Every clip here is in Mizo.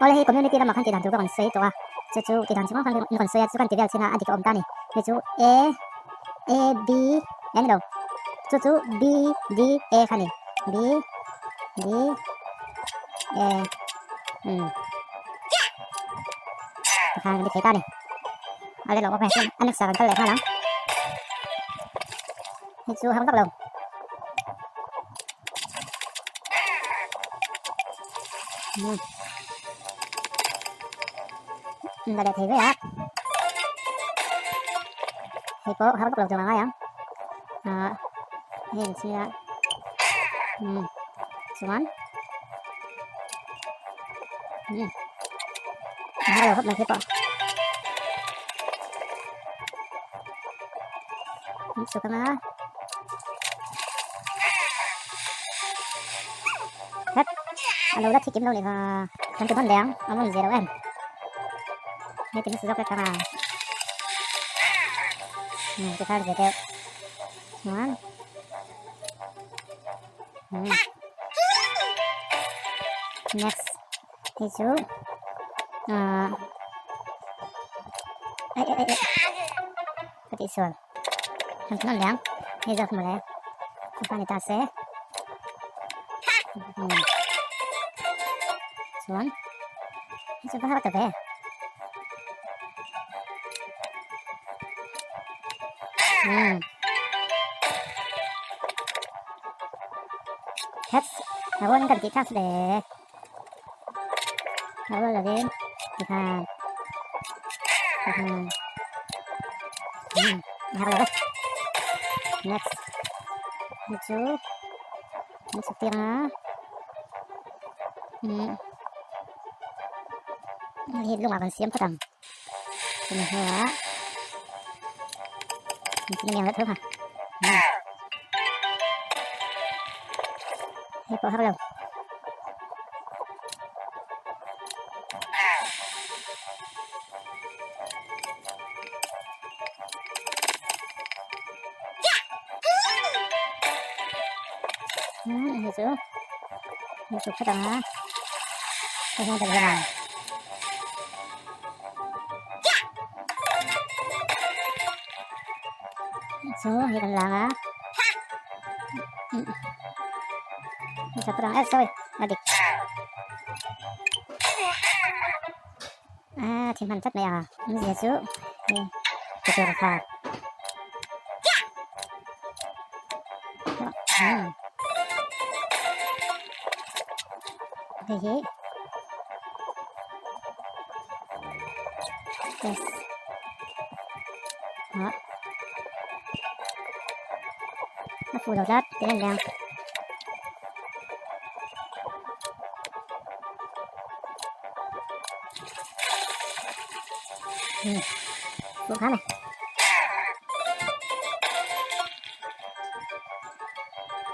Awle hei community lamah khan tihdan tur ka rawn sawi tawh a, chu chu tihdan chi hrang hrang in rawn sawi a, chu kan ti vel chin a, a dik a awm ta a ni. Hei chu A, A, B, e ni lo, chu chu B, D, A kha a ni, B, D, A, umm tikhan kan ti thei ta a ni. Awle lo awk e, chuan a next ah kan kal leh nghal ang. Hei chu har vak lo. La leh thei ve a. Hei pawh har vak lo tur a ngai ang. Ah hei an chhia. Um chuan um har lo khawp mai khi pawh. Chhuk anga. Het. A lo la thi kim lo ni kha. Kan ti hman leh ang. A rawn zia lo em. Hei ti hmasa zawk leh thang a. Hmm, ti khan zia deuh. Chuan. Hmm. Next. Hei chu. Ah. Ai ai ai. Ka tih sual. Kan tun ang hei zawk mawle a ni ta se chuan hei chu va har ta ve umm het a rawn kan tih thlak hle a rawn lovin tikhan tikhan umm a har lo ve next hei chu an chhuk tir anga umm hei lungah kan siam phawt ang chumi hnuah an siam aniang deuh tho kha umm hei pawh har lo. Hei chu hei chu khat anga hei hian kan hian ang chu hei kan lang a tha ang eh sorry a dik a thil hman tlat mai a awmzia chu hei ti tur kha hei hi yes đó nó phù đầu rát cái này đang ừ. Cũng khá này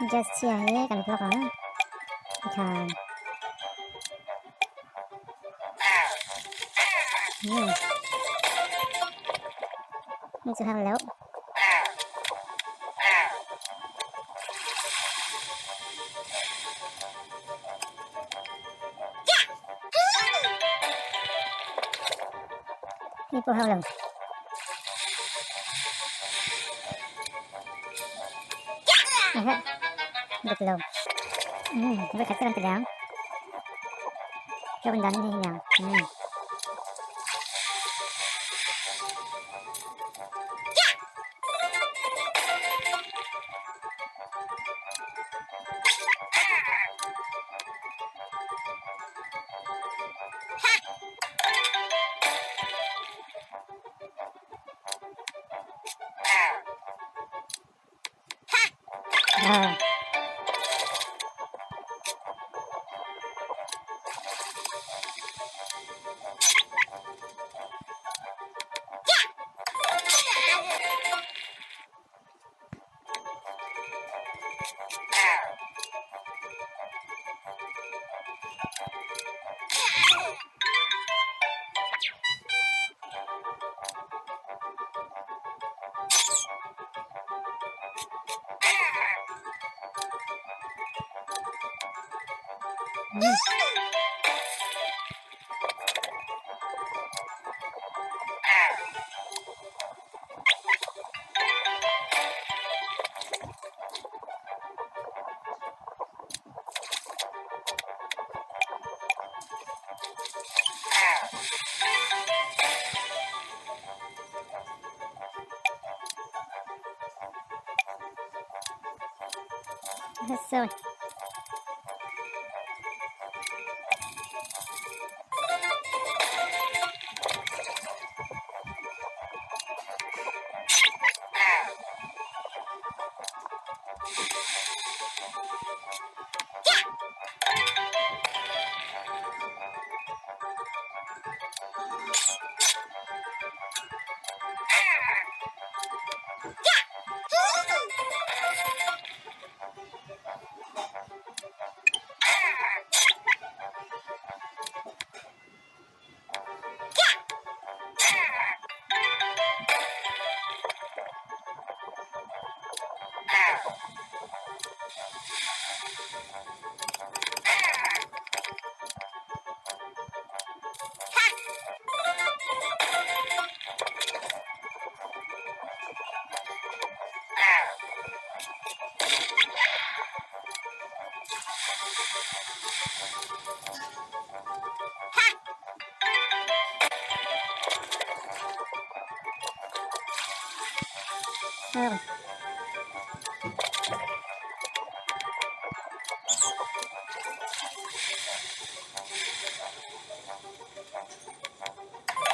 just chia hết cần block đó thà ừ. Mình sẽ hàng léo Hei pawh hau lo. Aha. Dik lo. Um, voi khat kan ti liang. Cho kan dan in hei hiang. Um. À. Sorry.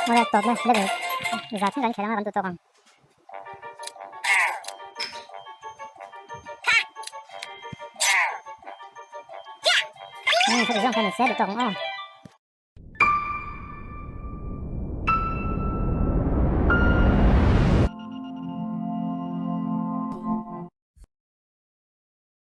Awle tawp na level za thleng kan khelh anga kan duh tawk ang. Heti zawng kha ni se duh tawk ang aw.